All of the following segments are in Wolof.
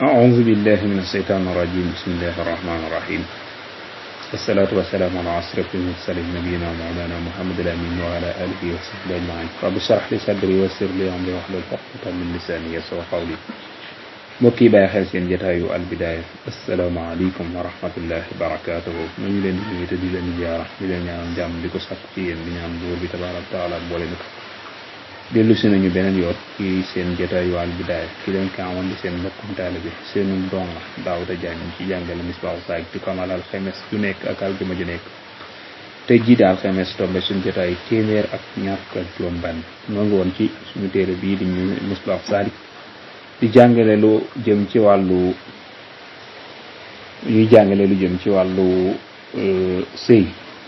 أعوذ بالله من الشيطان الرجيم بسم الله الرحمن الرحيم والصلاة والسلام على أشرف المرسلين نبينا ومولانا محمد الأمين وعلى آله وصحبه أجمعين رب اشرح لي صدري ويسر لي أمري واحلل عقدة من لساني يفقهوا قولي mbokk yi bàyyi xel seen jotaayu Al Bidaaya asalaamaaleykum wa rahmatullahi wa barakaatuhu ñu ngi leen di nuyu te di leen ziyaara di leen ñaanal jàmm di ko sàkku ci yéen di ñaan buur bi tabaaraka taala boole na ko dellu si nañu beneen yoon ci seen jotaayu Al Bidaaya ki leen kaamoon di seen mbokkum taalibe seenum donga Daawuda Jaañ ci jàngale Misbaahu Saalik di ko amal alxames ju nekk ak aljuma ju nekk te jii daal alxames tombe suñu jotaay téeméer ak ñaar fukk ak juróom benn noo ngi woon ci suñu téere bii di ñu Misbaahu Saalik di jàngale lu jëm ci wàllu sëy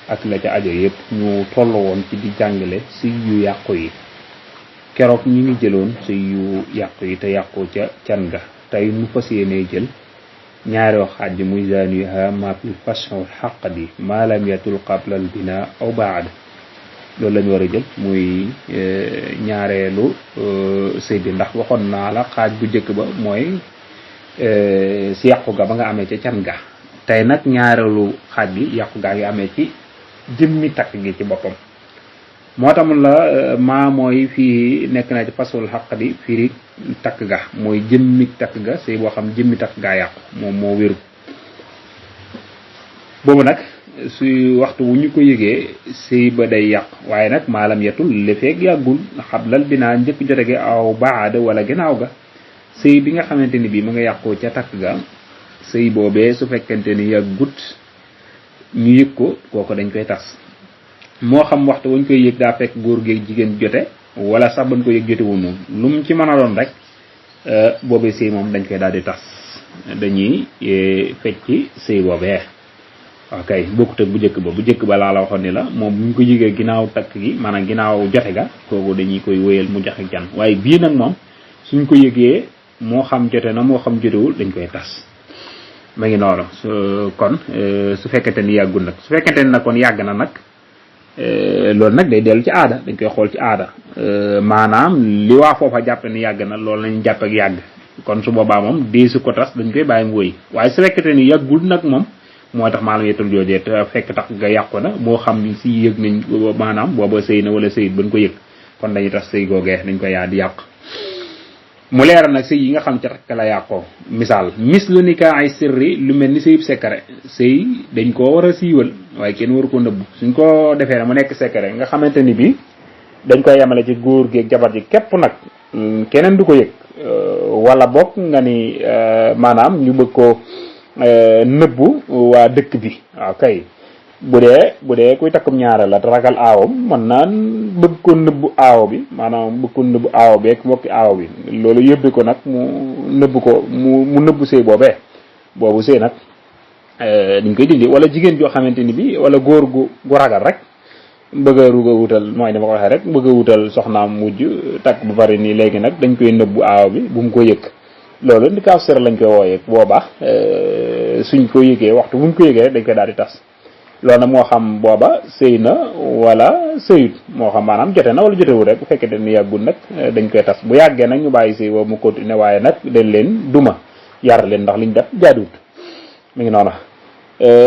ak la ca ajo yëpp ñu toll woon ci di jàngale sëy yu yàqu yi keroog ñu ngi jëloon sëy yu yàqu yi te yàqu ca can ga tey nu fas yéenee jël ñaaroo xaaj muy zaaniha ma fi fasxul xaqdi ma lam yatul qabla al bina aw baad loolu lañu war a jël muy ñaareelu sëy bi ndax waxoon naa la xaaj bu njëkk ba mooy si yàqu ga ba nga amee ca can ga tey nag ñaareelu xaaj bi yàqu gaa ngi amee ci jëmmi takk gi ci boppam moo tax mun la maa mooy fii nekk na ci fasul xaq di firi takk ga mooy jëmmi takk ga sëy boo xam jëmmi takk gaa yàqu moom moo wéru boobu nag su waxtu wu ñu ko yëgee sëy ba day yàq waaye nag maalam yetul li feeg yàggul xablal binaa njëkk jote gi aw baada wala ginnaaw ga sëy bi nga xamante ni bii mu nga yàqoo ca takk ga sëy boobee su fekkente ni yàggut ñu yëg ko kooku dañ koy tas moo xam waxtu wuñ koy yëg daa fekk góor gi jigéen jote wala sax bañ ko yëg jote wu noonu lu mu ci mën a doon rek boobee sëy moom dañ koy daal di tas dañuy fecc sëy boobee ok bokkut ak bu njëkk ba laa la waxoon ni la moom bu ñu ko yëgee ginnaaw takk gi maanaam ginnaaw jote ga kooku dañuy koy wéyal mu joxe can waaye bii nag moom suñ ko yëgee moo xam jote na moo xam jotewul dañ koy tas ma ngi noonu kon su fekkente ni yàggul nag su fekkente ni nag kon yàgg na nag loolu nag day dellu ci aada dañ koy xool ci aada maanaam li waa foofa jàpp ni yàgg na loolu lañu jàpp ak yàgg kon su boobaa moom dee su ko tas dañ koy bàyyi mu wëy waaye su fekkente ni yàggul nag moom moo tax maanaam yetul joojee te fekk tax nga yàqu na moo xam si yëg nañ maanaam booba sëy na wala sëyit bañ ko yëg kon dañuy tax sëy googee dañ ko yaa di yàq mu leeral nag sëy yi nga xam ci rek la yàqoo misaal mislu nikaa ay sirri lu mel ni sëyub secret sëy dañ koo war a siiwal waaye kenn waru ko nëbb suñ ko defee ne mu nekk secret nga xamante ni bi dañ koy yemale ci góor gi ak jabar ji képp nag keneen du ko yëg wala bokk nga ni maanaam ñu bëgg ko nëbbu waa dëkk bi waaw kay bu dee kuy takkum ñaareel la te ragal aawam mën naan bëgg ko nëbbu aaw bi maanaam bëgg ko nëbbu aaw bi ak mbokki aaw bi loolu yëbbi ko nag mu nëbbu ko mu nëbbu sëy boobee boobu sëy nag dañ koy dindi wala jigéen joo xamante ni bi wala góor gu ragal rek bëgg a wutal mooy dama ko waxee rek bëgg a wutal soxnaam mujj takk bu bari nii léegi nag dañ koy nëbbu aaw bi bu mu ko yëg loolu ni kaaf sër lañ koy wooyee boobaa suñ ko yëgee waxtu buñ ko yëgee dañ koy daal di tas loolu nag moo xam booba sëy na wala sëyut moo xam maanaam jote na wala jotewul rek bu fekkee ni yàggul nag dañ koy tas bu yàggee nag ñu bàyyi sëy boobu mu continuer waaye nag dañ leen duma yar leen ndax liñ def jaaduwut mi ngi noona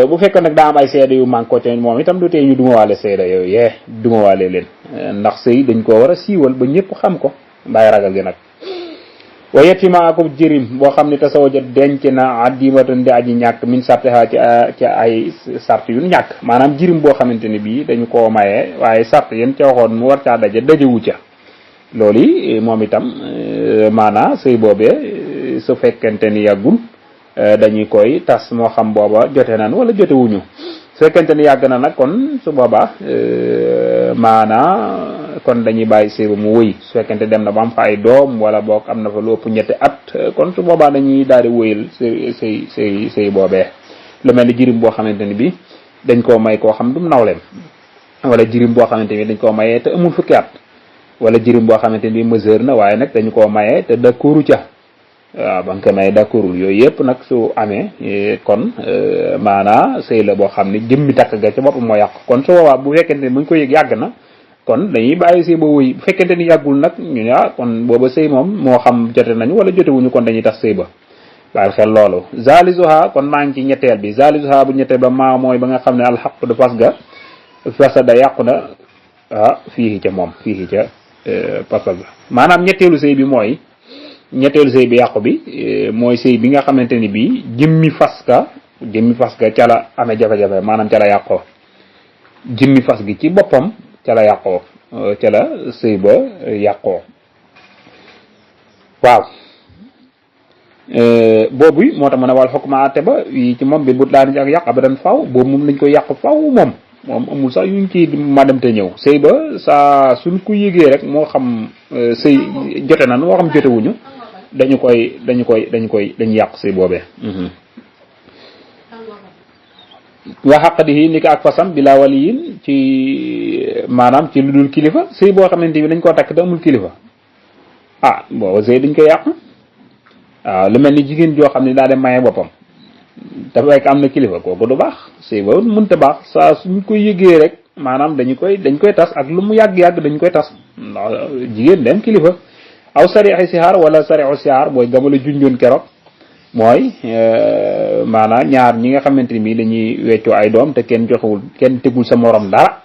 bu fekkee nag daa am ay seede yu manko te moom itam du tee ñu dumawaale seede yooyu dumawaale leen ndax sëy dañ koo war a siiwal ba ñëpp xam ko bàyyi ragal gi nag wa yetima akub jirim boo xam ne tasawaja denc na addimatan di aji ñàkk min sarteha ci ay sart yu ñàkk maanaam jirim boo xamante ne bii dañu koo mayee waaye sart yéen ca waxoon mu war caa dajewu ca loolu yi moom itam maanaa sëy boobee su fekkente ni yàggul dañuy koy tas moo xam booba jote nan wala jotewuñu su fekkente ni yàgg na nag kon su boobaa maanaa kon dañuy bàyyi sëy ba mu wëy su fekkente dem na ba am fa ay doom wala boog am na fa lu ëpp ñetti at kon su boobaa dañuy daal di wëyal sëy boobee lu mel ni jirim boo xamante ni bi dañ koo may koo xam du nawleem wala jirim boo xamante ni dañ koo mayee te amul fukki at wala jirim boo xamante ni mesure na waaye nag dañu koo mayee te d'accordu ca waaw ba nga ko may d'accordul yooyu yëpp nag su amee kon maanaa sëy la boo xam ne jëmmi takk ga ca boppam moo yàq kon su boobaa bu fekkente ni buñ ko yëg yàgg na kon dañuy bàyyi sëy ba wëy bu fekkente ni yàggul nag ñu ne kon booba sëy moom moo xam jote nañu wala jotewuñu kon dañuy tas sëy ba bàyyil xel loolu. zalisuha kon maa ngi ci ñetteel bi zalisuha bu ñetteel ba maa mooy ba nga xam ne alxaq du fas ga fasada yàqu na fii ca moom fii ca pasal ga maanaam ñetteelu sëy bi mooy ñetteelu sëy bi yàqu bi mooy sëy bi nga xamante ni bii jëmmi fas ga ca la amee jafe-jafe maanaam ca la yàqoo jëmmi fas gi ci boppam ca la yàqoo ca la sëy ba yàqoo waaw boobu moo tax ma ne wal xukma atte ba yi ci moom bi but laa ni ak yàq abadan faw boobu moom lañ koy yàq faw moom amul sax yuñ ci ma dem te ñëw sëy ba saa suñ ko yëgee rek moo xam sëy jote na moo xam jotewuñu dañu yàq sëy boobee waa xaqadihi ni ko ak fasam bi laa waliyin ci maanaam ci lu dul kilifa sëy boo xamante bi dañ koo takk te amul kilifa booba sëy dañ koy yàq waaw lu mel ni jigéen joo xam ne daa dem maye boppam te fekk am na kilifa kooku du baax sëy ba mënta baax saa suñ koy yëgee rek maanaam dañ koy tas ak lu mu yàgg-yàgg dañ koy tas ndax jigéen dem kilifa aw sarixi sihaar wala sarixu sihaar booy gama la junjoon keroog mooy maanaam ñaar ñi nga xamante ni bii dañuy weccoo ay doom te kenn tegul sa morom dara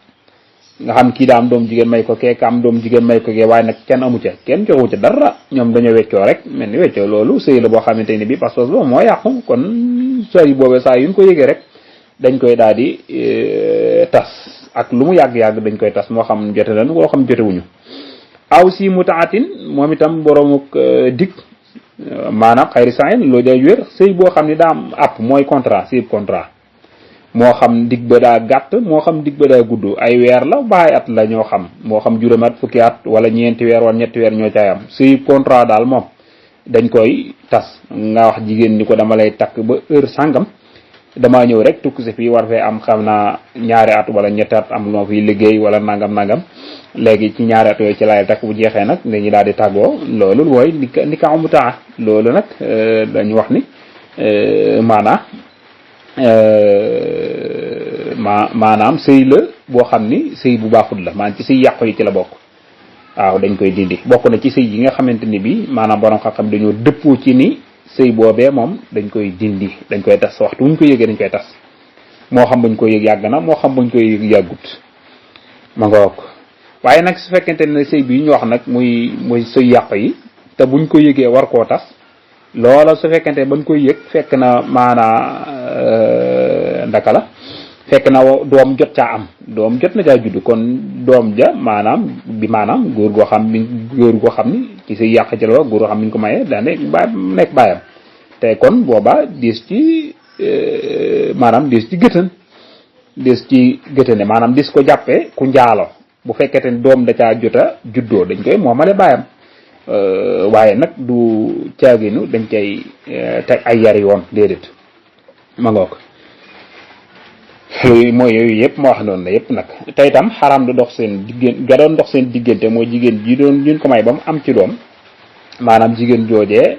nga xam kii daa am doom jigéen may ko kee ka am doom jigéen may ko kee waaye nag kenn amu ca kenn joxu ca dara ñoom dañoo weccoo rek mel ni weccoo loolu sëy la boo xamante ni bii pas-pas boobu moo yàqu kon sëy boobee saa yuñ ko yëgee rek dañ koy daal di tas ak lu mu yàgg-yàgg dañ koy tas moo xam jote nañ moo xam jotewuñu aw si mutaatin moom itam boroomuk dig maanaam xayri sain loolu day wér sëy boo xam ne daa am app mooy contrat si contrat moo xam dig ba daa gàtt moo xam dig ba daa gudd ay weer la baay at la ñoo xam moo xam juróomi at fukki at wala ñeenti weer wala ñetti weer ñoo caay am sëy contrat daal moom dañ koy tas nga wax jigéen ni ko dama lay takk ba heure sàngam damaa ñëw rek tukki si fii war fee am xam naa ñaari at wala ñetti at am noo fiy liggéey wala nangam léegi ci ñaari at yooyu ci laay takk bu jeexee nag dañuy daal di tàggoo loolu mooy ni ka amu taa loolu nag dañu wax ni maanaam sëy la boo xam ni sëy bu baaxut la maanaam ci sëy yàqu yi ci la bokk waaw dañ koy dindi bokk na ci sëy yi nga xamante ni bi maanaam borom xam-xam dañoo dëppoo ci ni sëy boobee moom dañ koy dindi dañ koy tas waxtu wuñ ko yëgee dañ koy tas moo xam bañ ko yëg yàgg na moo xam bañ koy yëg yàggut ma nga wokk waaye nag su fekkente ne sëy bi ñu wax nag muy sëy yàqu yi te buñ ko yëgee war koo tas loola su fekkente bañ koy yëg fekk na ndaka la fekk na doom jot caa am doom jot na caa judd kon doom ja maanaam góor goo xam ni ci sëy yàq ci la góor goo xam ni ñu ko mayee daa nekk bàyyam te kon booba diis ci gëtëne maanaam dis ko jàppee ku njaalo bu fekkete ne doom da caa jota juddoo dañ koy moomale bàyyam waaye nag du caaginu dañ cay teg ay yari yoon déedéet ma ngoog mooy yooyu yëpp ma wax noonu la yëpp nag te itam xaraam du dox seen diggante mooy jigéen ji doon ko may ba mu am ci doom maanaam jigéen joojee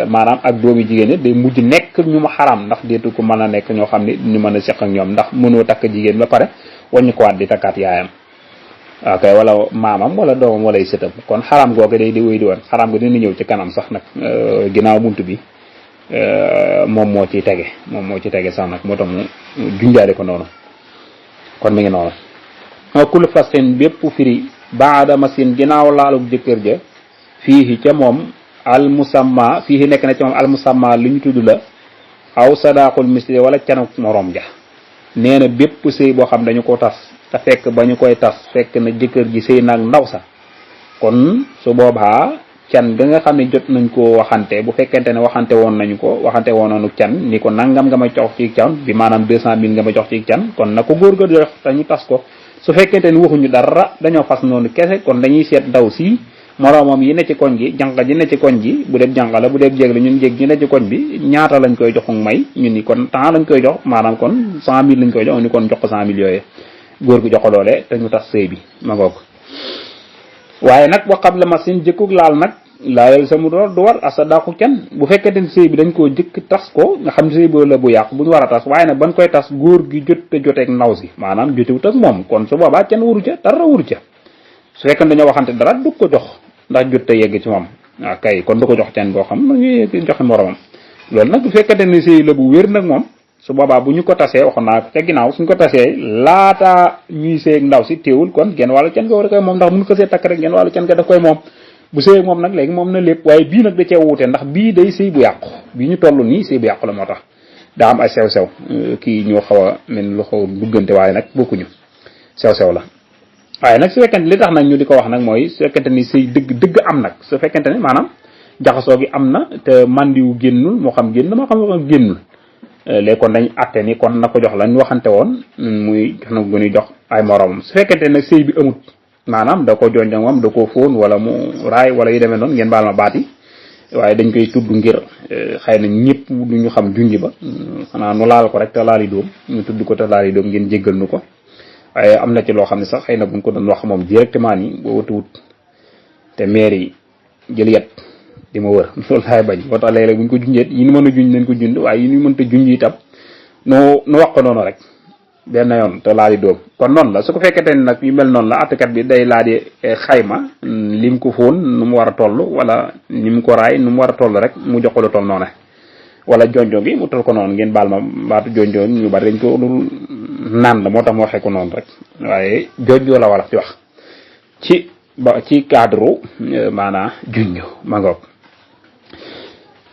maanaam ak doomi jigéen ñi day mujj nekk ñu ma xaraam ndax déetu ko mën a nekk ñoo xam ne ñu mën a seq ak ñoom ndax mënoo takk jigéen ba pare waññu ko waat di takkaat yaayam ok wala maamam wala doomam wala ay sëtam kon xaraam googu day di wéy di woon xaraam ga dina ñëw ci kanam sax nag ginnaaw buntu bi moom moo ciy tege sax nag moo tax mu junjaale ko noonu kon mi ngi noonu kullu fasxin bépp firi baada masin ginnaaw laalug jëkkër ja fii ca moom al musamma fii nekk na ci moom al musamma lu ñu tudd la aw sadaqul misli wala canuk morom ja nee na bépp sëy boo xam dañu ko tas te fekk ba ñu koy tas fekk na jëkkër ji sëy nag ndaw sa kon su boobaa can ga nga xam ne jot nañ ko waxante bu fekkente ne waxante woon noonu can ni ko nangam nga ma jox ci can bi maanaam 200 000 nga ma jox ci can kon na ko góor ga jox te ñu tas ko su fekkente ne waxuñu dara dañoo fas noonu kese kon dañuy seet ndaw si moroomam yi ne ci koñ gi jànq ji ne ci koñ gi bu dee jànq la bu dee jéeg la ñun jéeg ñi ne ci koñ bi ñaata lañ koy jox may ñun ni kon temps lañ koy jox maanaam kon 100 000 lañ koy jox ni kon jox ko 100 000 yooyee góor gu jox ko loole te ñu tas sëy bi ma ngoog waaye nag waxam la machine jëkkug laal nag laayal sa mu du war asa daqu can bu fekkente ne sëy bi dañ koo jëkk tas ko nga xam ne sëy boobu la bu yàqu bu ñu war a tas waaye nag bañ koy tas góor gi joteeg ndaw si maanaam jotewut ak moom kon su boobaa can waru ca dara waru ca su fekkee dañoo waxante dara du ko jox ndax jot te yegg ci moom waaw kay kon du ko jox can boo xam na ñuy joxe moromam loolu nag bu fekkente ne sëy la bu wér nag moom su boobaa bu ñu ko tasee waxoon naa ko ca ginnaaw suñ ko tasee laata ñuy sëy ak ndaw si teewul kon genn wàllu can nga war a koy moom ndax mun ko see takk rek genn wàllu can nga daf koy moom bu sëy ak moom nag léegi moom na lépp waaye bii nag da cee wuute ndax bii day sëy bu yàqu bii ñu toll nii sëy bu yàqu la moo tax daa am ay sew-sew kii ñoo xaw a mel lu xaw duggante waaye nag bokkuñu sew-sew la waaye nag su fekkente li tax nag ñu di ko wax nag mooy su fekkente ni sëy dëgg am nag su fekkente ne maanaam jaxasoo gi am na te mandiwu génnul moo xam génn moo xam génnul léegi kon dañ atte ni kon na ko jox lañ waxante woon muy jox na ko gënuy jox ay moromam su fekkente nag sëy bi amut maanaam da ko jonjang moom da koo fóon wala mu raay wala yu demee noonu ngeen baal ma baat yi waaye dañ koy tudd ngir xëy na ñëpp du ñu xam junj ba xanaa nu laal ko rek te laali doom ñu tudd ko te laali doom ngeen jéggal nu ko waaye am na ci loo xam ne sax xëy na buñ ko doon wax moom directement nii boo watuwut te maire yi jël yet di ma wër loolu laay bañ moo tax léeg-léeg buñ ko junjee yi ñu mën a junj nañ ko junj waaye yi ñu mënta junj itam nu wax ko noonu rek benn yoon te laali doom kon noonu la su ko fekkete ni nag yu mel noonu la attekat bi day laa di xayma lim ko fóon nu mu war a toll wala ni mu ko raay nu mu war a toll rek mu jox ko lu toll noonu wala jonjo gi mu toll ko noonu ngeen baal ma baatu jonjo ñu bari dañ ko dul naan la moo tax ma waxee ko noonu rek waaye jonjo la wala di wax ci cadre maanaa junjo ma ngoog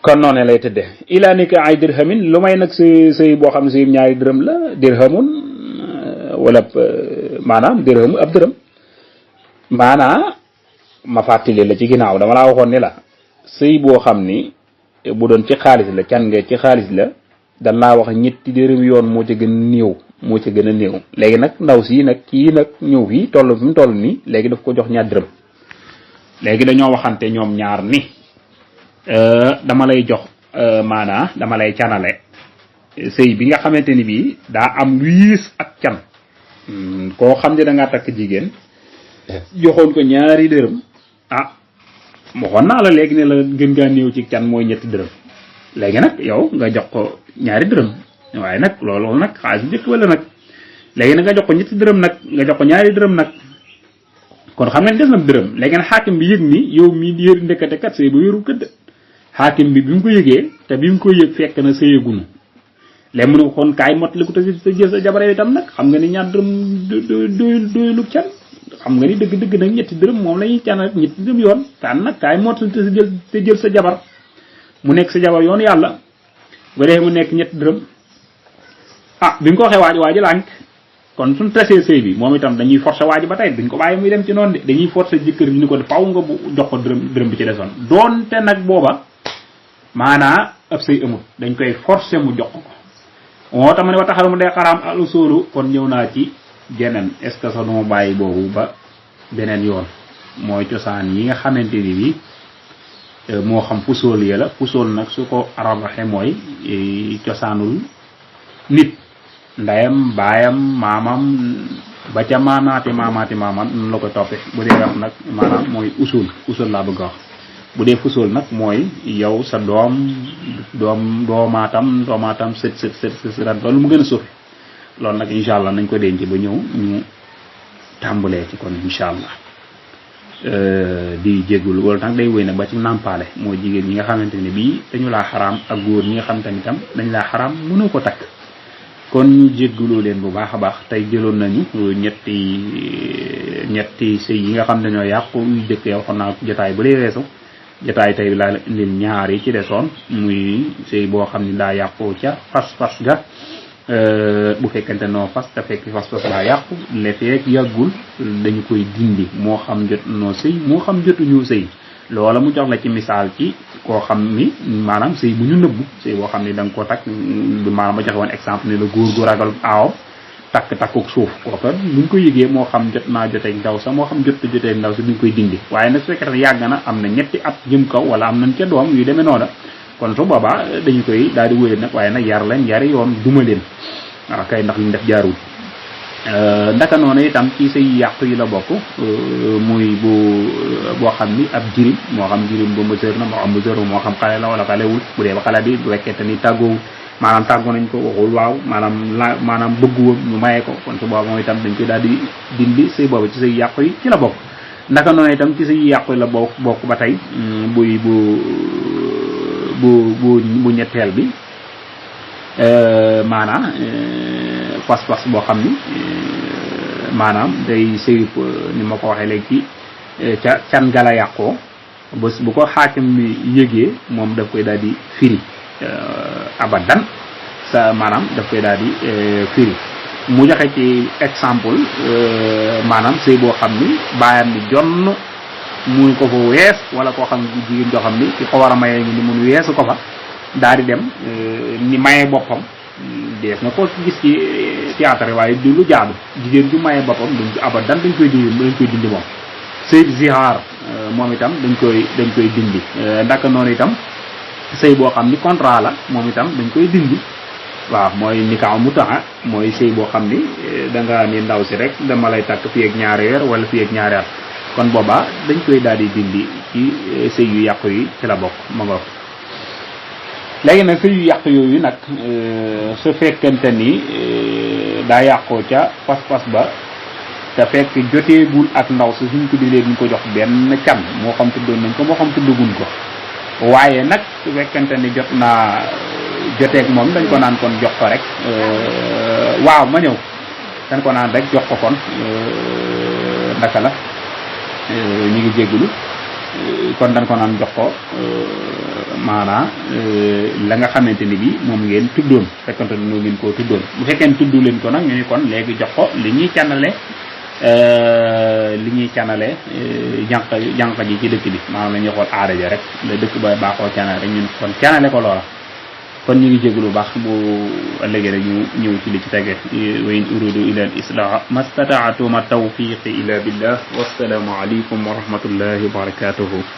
kon noonu lay tëdde ila ni ka ay dirhamin lu may nag sëy boo xam ne sëy ñaari dërëm la dirhamun wala maanaam dirhamu ab dërëm maanaa ma fàttali la ci ginnaaw dama laa waxoon ni la sëy boo xam ni bu doon ci xaalis la can nga ci xaalis la dan laa wax ñetti dërëm yoon moo ca gën a néew moo ca gën a néew léegi nag ndaw si nag kii nag ñëw fii toll fi mu toll nii léegi daf ko jox ñaar dërëm léegi dañoo waxante ñoom ñaar ni dama lay jox maanaa dama lay canale sëy bi nga xamante ni bii daa am lu yées ak can koo xam ne da ngaa takk jigéen joxoon ko ñaari dërëm waxoon naa la léegi ne la gën ngaa néew ci can mooy ñetti dërëm léegi nag yow nga jox ko ñaari dërëm waaye nag loolu nag xaalis bu njëkk wala nag léegi nag nga jox ko ñetti dërëm nag nga jox ko ñaari dërëm nag kon xam nga des na dërëm léegi nag xaakim bi yëg ni yow mii di yër ndëkkate kat sëy ba wéru këdd xaakim bi mu ko yëgee te bi mu ko yëg fekk na sëyagunu léegi mu ne ko kon kaay mottali ko te jël sa jabar itam nag xam nga ni ñaar dërëm doylu can xam nga ni dëgg-dëgg nag ñetti dërëm moom la ñuy can rek ñetti dërëm yoon kan nag kaay mottali te jël sa jabar mu nekk sa jabar yoon yàlla ba dee mu nekk ñetti dërëm bi nga ko waxee waaji lànk kon suñ tasee sëy bi moom itam dañuy forcer waaji ba tey duñ ko bàyyi muy dem ci noonu de dañuy forcer jëkkër bi ni ko faw nga bu jox ko dërëm bi ci desoon doonte nag booba maanaa ab sëy amul dañ koy forcer mu jox ko moo tax ma ne wa taxaru mu dee xaraam al usulu kon ñëw naa ci geneen est ce que sax duma bàyyi boobu ba beneen yoon mooy cosaan yi nga xamante ni bi moo xam fusool ya la fusool nag su ko arab waxe mooy cosaanul nit ndayam baayam maamam ba ca maamaati maamam noonu la ko toppe bu dee wax nag maanaam mooy usul laa bëgg a wax bu dee fusool nag mooy yow sa doomaatam sët loolu mu gën a suuf loolu nag incha allah nañ ko denc ba ñëw ñu tàmbalee ci kon incha allah di jéggul loolu nag day wéy nag ba ci nàmpaale mooy jigéen ñi nga xamante ne bii dañu laa xaraam ak góor ñi nga xamante ni tam dañ laa xaraam mënoo ko takk kon ñu jégguloo leen bu baax a baax tey jëloon nañu ñetti sëy yi nga xam ne ñoo yàqu yu jëkk yow xam naa jotaay ba lay weesu jotaay tey laa indil ñaar yi ci desoon muy sëy boo xam ne daa yàqu ca fas ga bu fekkente noo fas te fekk fas laa yàqu le feek yàggul dañu koy dindi moo xam jot noo sëy moo xam jotuñu sëy loola mu jox la ci misaal ci koo xam ni maanaam sëy bu ñu nëbbu sëy boo xam ni da nga ko takk maanaam ma joxe woon exemple ni la góor gu ragal aaw takkuk suuf kooka buñ ko yëgee moo xam jot naa joteeg ndaw sa moo xam jotee ndaw sa duñ koy dindi waaye nag su fekkee yàgg na am na ñetti at jëm kaw wala am nañ ca doom yu demee noona kon su boobaa dañu koy daal di wéyal nag waaye nag yar leen yari yoon duma leen waaw kay ndax liñ def jaarul ndaka noonu itam ci say yàqu yi la bokk muy boo xam ni ab jirim moo xam jirim ba mesure na moo xam mesure moo xam xale la wala xalewul bu dee ba xale bi bu fekkente ni tàggoo maanaam tàggoo nañ ko waxul waaw maanaam bëgguwoon ñu mayee ko kon su booba moom itam dañ koy daal di dindi sëy boobu ci say yàqu yi ci la bokk ndaka noonu itam ci say yàqu yi la bokk ba tey bu bu ñetteel bi maanaam pas-pas boo xam ni maanaam day sëyub ni ma ko waxee léegi ca can gala yàqoo bés bu ko xaakim mi yëgee moom daf koy daal di firi abadan sa maanaam daf koy daal di firi mu joxe ci exemple maanaam sëy boo xam ni bàyyam ni jonn muy ko fa wees wala koo xam ne jigéen joo xam ni ki ko war a mayee ngi ni mun weesu ko fa daal di dem ni mayee boppam dees na ko gis ci théâtre waaye du lu jaadu jigéen ju mayee boppam dañ ko abadan dañ koy dindi moom sëy zihaar moom itam dañ koy dindi ndaka noonu itam sëy boo xam ni contrat la moom itam dañ koy dindi waaw mooy nikaaw mutaa mooy sëy boo xam ni da nga ni ndaw si rek dama lay takk fii ak ñaari weer wala fii ak ñaari at kon boobaa dañ koy daal di dindi ci sëy yu yàqu yi ci la bokk ma ngoog léegi nag sëy yu yàq yooyu nag su fekkente ni daa yàqoo ca pas-pas ba te fekk joteegul ak ndaw si suñ ko dilee duñ ko jox benn can moo xam tuddoon nañ ko moo xam tuddaguñ ko waaye nag su fekkente ni jot naa joteeg moom dañ ko naan kon jox ko rek waaw ma ñëw dañ ko naan rek jox ko kon ndaka la ñu ngi jéggulu kon dañ ko naan jox ko maanaa la nga xamante ni bi moom ngeen tuddoon fekkante ni noo ngeen koo tuddoon bu fekkee tuddu leen ko nag ñu ni kon léegi jox ko li ñuy canale jànq ji ci dëkk bi maanaam la ñuy xool aada ja rek la dëkk ba baaxoo canale rek ñun kon canale ko loola kon ñu ngi jégalu baax bu ëllëgee rek ñu ñëw ci li ci tege wa in uridu ila al islah mastataatu ma tawfiqi illa billah wassalaamu alaykum wa rahmatullahi wa barakatuhu